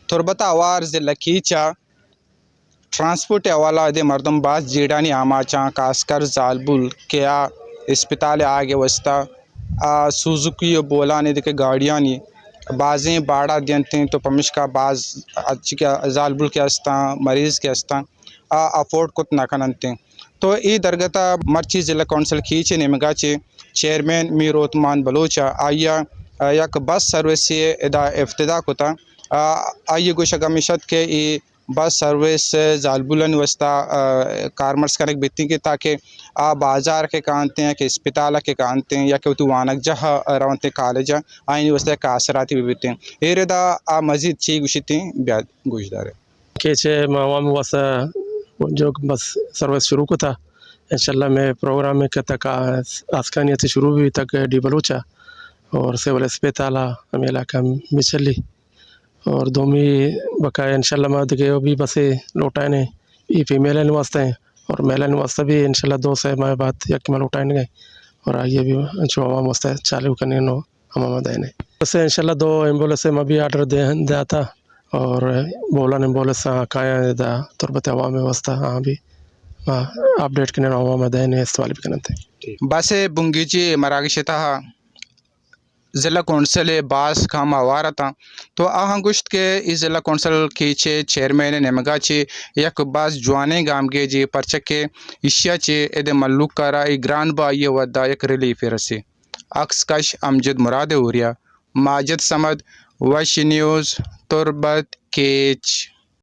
تربت ءَ ہوار ضلع کیچ ءَ ٹرانسپورٹ ءِ حوالہ ءَ دے مردم باز جیڑھانی آماچ اَں، خاص کر زالبول کہ آ اسپتال ءَ آگ ءِ واسطہ آ سوزوکی ءُ بولان ءُ دگہ گاڑیانی بازیں باڑہ دینت اَنت، تو پمیشکا باز اچ کہ زالبول کہ است اَں، مریض کہ است اَں، آ افورڈ کت نہ کن اَنت۔ تو اے درگت ءَ مرچی ضلع کونسل کیچ ءِ نیمگ ءَ چہ چیئرمین میر عثمان بلوچ ءَ آئی ءَ یک بس سروسے ادا افتتاح کتہ۔ آ، آئی ءِ گوشگ ہمیش اَت کہ اے بس سروس زالبولانی واسطہ، آ، کارمرز کنگ بیت اِنت کہ تاکہ آ بازار کہ کاینت اَں، کہ اسپتال کہ کاینت اَں، یا کہ وتی وانگجاہ ءَ رونت اَں، کالج ءَ، آیانی واسطہ یک آسراتی بہ بیت اِنت۔ اے ردا آ مزید چی گوشیت اَں، بیا گوش داریں۔ کیچ ءَ ما عوام ءِ واسطہ جو بس سروس شروع کتہ، انشاءاللہ مئے پروگرام ءَ کہ تک آسکانی ءَ شروع بی تک ڈی بلوچ ءَ اور سول اسپتال ءَ ہمے علاقہ ءَ بچلی۔ اور دومی بقایا انشاءاللہ ما دگہ بھی بسے لوٹائیں، اے فیمیلانی واسطہ ایں اور میلانی واسطہ بھی انشاءاللہ دو سے ماہ بعد یک ما لوٹائیں گے اور آئی ءَ بھی انچو عوام واسطہ چالو کنیں نو ہما ما دئیں۔ بس انشاءاللہ دو ایمبولینس ما بھی آرڈر دے، داتا اور بولان ایمبولینس آ کایاں دا تربت عوام واسطہ آ بھی ما اپڈیٹ کنیں عوام دئیں استعمال بھی کنیں۔ بس بنگیجی مراگش تہا ضلع کونسل ءِ باسک ہم ہوار اتاں۔ تو آہاں گوشت کہ اے ضلع کونسل کیچ ءِ چیئرمین ءِ نیمگا چہ یک باز جوانیں گامگیجے، پرچہ کہ ایشی ءَ چہ اد ءِ مھلوک ءَ را اے گران بہائی ءِ وھد ءَ یک ریلیفے رسی۔ عکس کش امجد مراد ءِ ہوریا، ماجد صمد، وش نیوز، تربت، کیچ۔